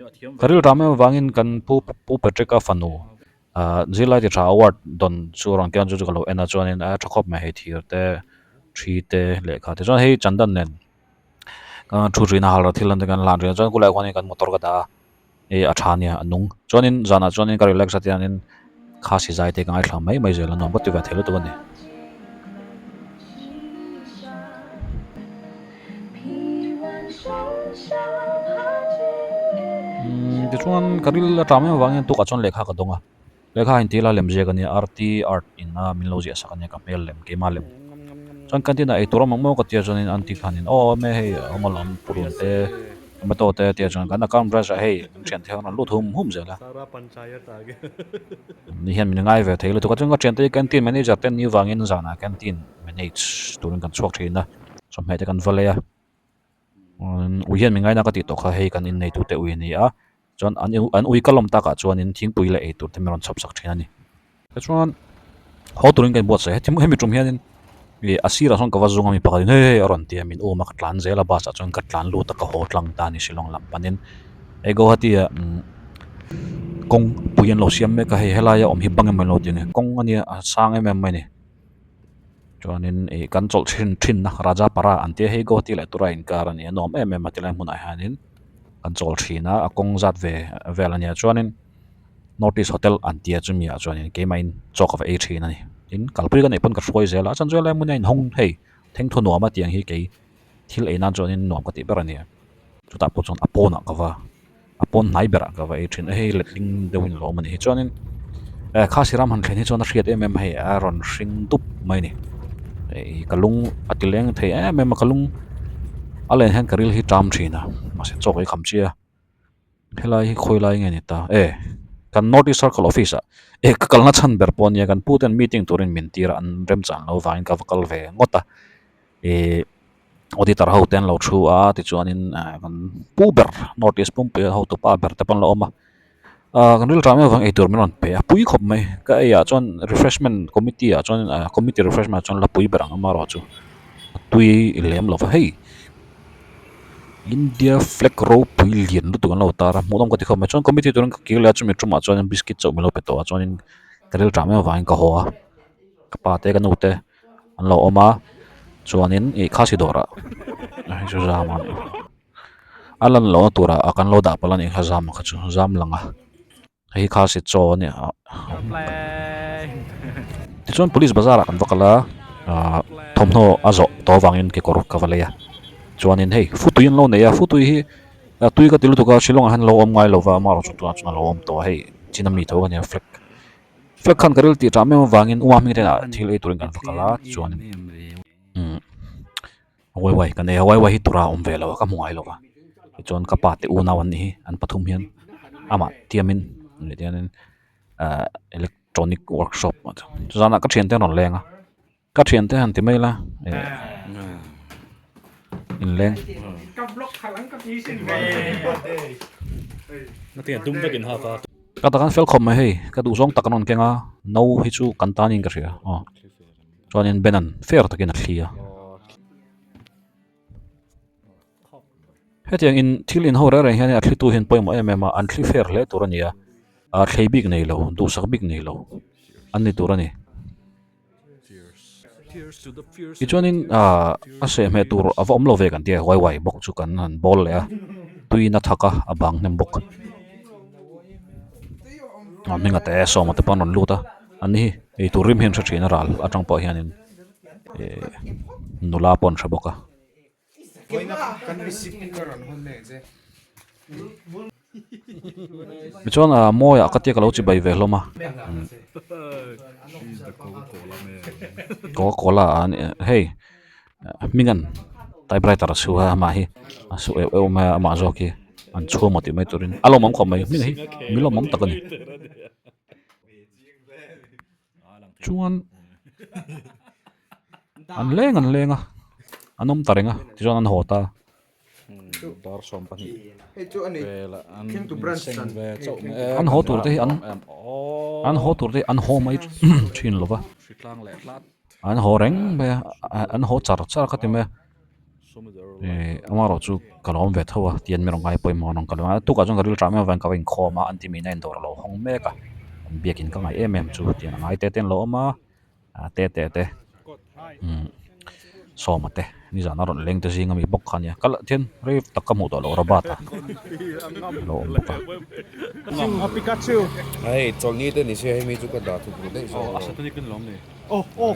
Ka rilram em avangin kan pu pu Patrick-a fanu ah zirlai ti tha award dawn chu a rawn keng a chu chu ka lo en a chuanin a tha khawp mai hei thir te thi te lehkha te chuan hei chandan nen thu ṭin a halra thil an kan lan ṭhin a chuan khulaiah khuanin kan motor ka dah a hei a tha ania a nung chuanin zanah chuanin ka relax a tiangin khasi zai te ka ngaithla mai mai zel a nuam ka ti ve thei lutuk a ni. Umm tichuan ka ril a ṭam em avangin tukah chuan lehkha ka dawng a lehkha a intir la lem ziak ania RT art in a min lo ziah sak ania ka hmel lem keimah lem chuan canteen ah eitur awm ang maw ka tia chuanin aunty khanin aw awm e hei a awm alawm purun te tomato te a tia chuan kan account branch ah hei kan thiante hian an rawn lut hum hum zel a ni hian min ngai ve thei lutuk a chuan ka thiante hi canteen manager te an nih vangin zanah canteen manage turin kan chhuak thin a chawhmeh te kan va lei a ui hian min ngaina ka tih tawh kha hei kan inneitu te ui a ni a chuan an an ui ka lawm takah chuanin thingpui leh eitur te min rawn chhawp sak thin a ni tichuan haw turin ka inbuatsaih a hemi tum hianin ih a sirah sawn ka va zung a mi pakhatin hei hei a rawn ti a min um a ka tlan zel a bus ah chuan ka tlan lut a ka haw tlang ta a ni Shillong lam panin hei Guwahati ah umm kawng pui an lo siam mek a hei helaia awm hi bang emaw an lo ti ang e kawng a nia a sang em em mai a ni. Chuanin ih kan chawlh thin thin a Raja Para an tia hei Guwahati leh Tura inkar a ni a nuam em em a tilai hmunah hianin kan chawl thin a a kawng zat ve vel a nia chuanin North East Hotel an tia chumi ah chuanin keimahin chaw ka va ei thin a ni tin kalpui ka neih pawn ka hruai zel a a chan chu helai hmun hi a inhawng hei thengthu nuam a tiang hi kei thil ei nan chuanin nuam ka tih ber a ni chutah pawh chuan a pawnah ka va a pawn hnai berah ka va ei thin a hei letling deuhin a lo awm a ni hi chuanin eh khasi ram han thlen hi chuan a hriat em em hei a rawn hring dup mai a ni ih ka lung a ti leng thei em em a ka lung a len hian ka ril hi ṭam thin a mahse chaw ka ei kham chiah a helai hi khawi lai nge ni ta e kan north east circle office ah eh ka kalna chhan ber pawh a nia kan pu ten meeting turin min tir a an remchang lo vangin ka va kal ve ngawt a ih auditor ho te an lo thu a tichuanin ah kan pu ber north east pumpui a hotu pa ber te pawh an lo awm a ah kan rilṭah mai avang eitur min rawn pe a pui khawp mai ka ei ah chuan refreshment committee ah chuan ah committee refreshment ah chuan la pui ber ang amaherawh chu a tui lem lo va hei India flag ropui lian lutuk an lo tar a hmuhnawm ka ti khawp mai chuan committee turin ka kir leh a chumi tumah chuan biscuit chauh min lo pe tawh a chuanin ka rilṭah mai avangin ka haw a ka pa te ka nu te. an lo awm a chuanin ih khasi dawrah hei chu zam a nih a lan lohna turah a kan lo dah palh a nih kha zam kha chu zam lang a hei hi khasi chaw a nia tichuan police bazar ah kan va kal a ahh thawmhnaw a zawh tawh avangin kekawr ka va lei a chuanin hei futui an lo nei a futui hi tui ka ti lutuk a shillong ah hian lo awm ngai lova amaherawhchu tunah chuan a lo awm tawh a hei china mi tho a nia flag. Flag khan ka ril tih ṭah em avangin u Hming hnenah thil ei turin kan va kal a tichuan umm waiwai kan ei a waiwai hi tura awm ve lo a ka hmu ngai lo va tichuan ka pa te unau an nih hi an pathum hian amah tiamin tianin ahh electronic workshop chuzanah ka thiante an rawn leng a. Ka thiante han ti mai la eh inleng. Ka tak an fel khawp mai hei ka duh zawng tak an rawn keng a no hi chu kan tan in ka hria aw chuanin Ben an fair takin a thli a hetiang in thil in ho reng reng hian a thli tu hian pawimawh em em a an thli fair hle tur a ni a ah thlei bik nei lo duhsak bik nei lo an ni tur a ni. Tichuanin ahh a sehhmeh tur a va awm lo ve kan tia huai huai bawk chu kan han bawl leh a tuiin a thak a a bang hnem bawk a hming a te sawma te pawh an rawn lut a an ni hi eitur rim hi an hre thin a ral atang pawh hianin ehh nula pawh an hre bawk a. Tichuan ah mawiah ka tia ka lo chi bai ve hlawm a coca cola a ni hei hminga'n typewriter a chhu a amah hi a su euh euh mai a amah zawk hi an chhuang maw tih mai turin a lawmawm khawp mai hming hi mi lawmawm tak a ni chuan an leng an leng a an awm ta reng a tichuan an haw ta. An haw tur te hi an an haw tur te hi an haw mai thin lo va an haw reng mai a an haw char char kha ti mai a. Ih amaherawhchu ka lo awm ve tho a tihian mi rawn ngai pawimawh an rawn kal a tukah chuan ka rilṭah em avangin ka va inkhawm a an ti mihna in dawr a lo hawng mek a an biakin ka ngaih em em chu tihian a ngai te te an lo awm a ah te te te umm sawma te nizan a rawn leng te zing ami bawk kha ania kal ah thian rei tak ka hmuh tawh loh Robert a lo awm bawk a. Aw aw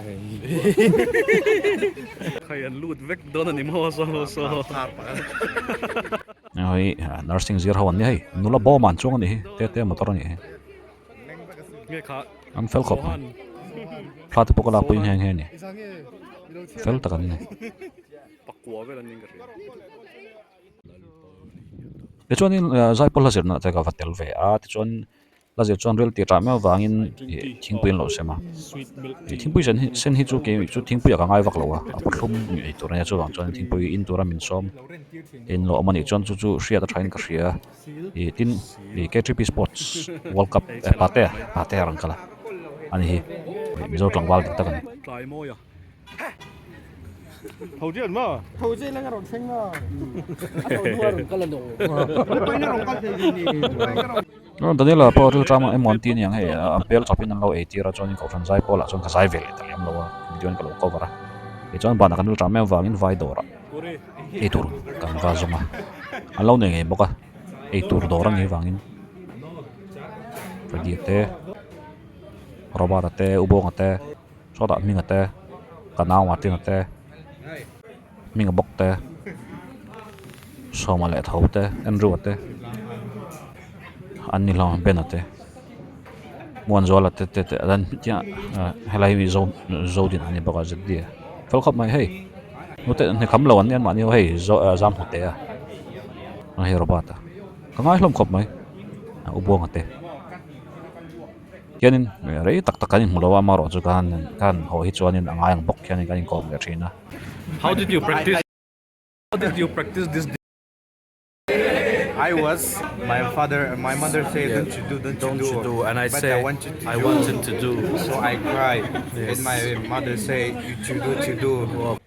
Khai an lut vek dawn a ni maw saw saw. Hei nursing zir ho an ni hei nula bawm an chuang a nih hi te te motor a nih hi an fel khawp mai thla te pawh ka lakpui nghe nghe a ni fel tak an ni. Tichuanin zaipawl hla zirna te ka va tel ve a tichuan. La zir chuan rel tih ṭah miau vangin ih thingpui an lo sem a ih thingpui sen hi sen hi chu kei chu thingpui ah ka ngai vak lo a a thlum ei tur ania chuvang chuan thingpui in tura min sawm in lo awm anih chuan chu chu hriat a thain ka hria ih tin ih K three P sports world cup eh pate pate a rawn kal a ani hi mizo tlangval dik tak a ni. Daniela pawh ril tama emaw an ti aniang hei a bel chawpin an lo ei tir a chuanin kohhran zai pawlah chuan ka zai ve leh ta lem lo a video in ka lo cover a tichuan banah kan ril tam em avangin vai dawrah ei tur kan va zawng a an lo nei ngei bawk a ei tur dawr a nih avangin Freddy-a te Robert-a te U Buanga te. Sawtah hminga te ka nau Martina te hminga bawk te Sawma leh tho te Andrew-a te an ni hlawm a Ben-a te Muanzuala te te te an helai hi zo Zodin an ni bawk a Z_D a fel khawp mai hei hnute hne kham lo an nia mahni ho hei zam hnute a hei Robert-a ka ngai hlawm khawp mai U Buanga te. Hianin rei tak tak kan inhmu lo a amaherawh chu ka han ka han haw hi chuanin a ngai ang bawk hianin kan inkawm leh thin a. How did you practice How did you practice this I was my father my mother say don't you do don't you Don't do you do and I but say I wanted to I do wanted to do so I cry and my mother say you to do to do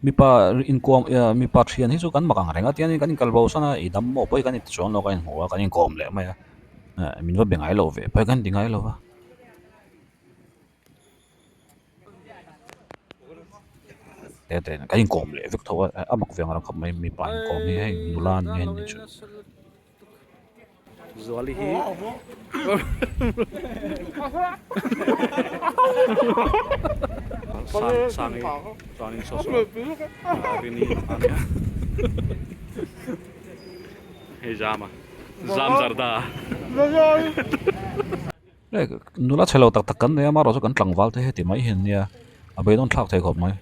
Mipa inkuam mipa thian hi chu kan mak ang reng a tiangin kan inkal bo san a i dam maw pawh hi kan inti chuang lo kan inhmu a kan inkawm leh mai a. Eh min va be ngai lo ve pawi kan ti ngai lo va. Te te kan inkawm leh vek tho a a mak ve ang reng khawp mai mipa inkawm hi hei nula an ni anih chu. Zuali hi Sang sangi chuanin saw saw Rini ania hei Zama. Zam zarda. Nula chhe lo tak tak kan nei a, amaherawh chu kan tlangval te heti mai hian nia a beidawn thlak thei khawp mai.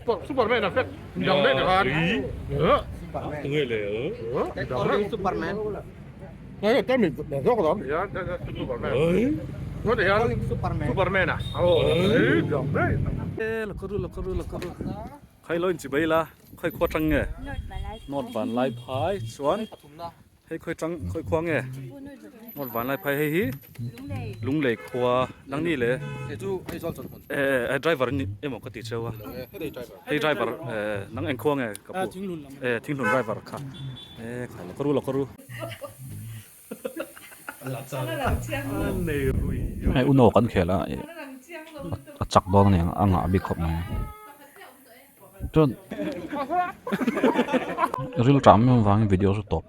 North Vanlaiphai chuan Hei khawi tang khawi khua nge Ngawt vanlai phai hei hi Lunglei khua nang ni le Hei chu hei zawl chawn hmun Eh driver ni emaw ka ti cheu a hei driver eh nang eng khua nge ka pu eh Thinghlun driver kha eh khai lo ka ru lo ka ru Hei uno kan khel a a chak dawn a ni ang a ngah bik khawp mai. Chuan ril ṭah em avangin video chu tawp.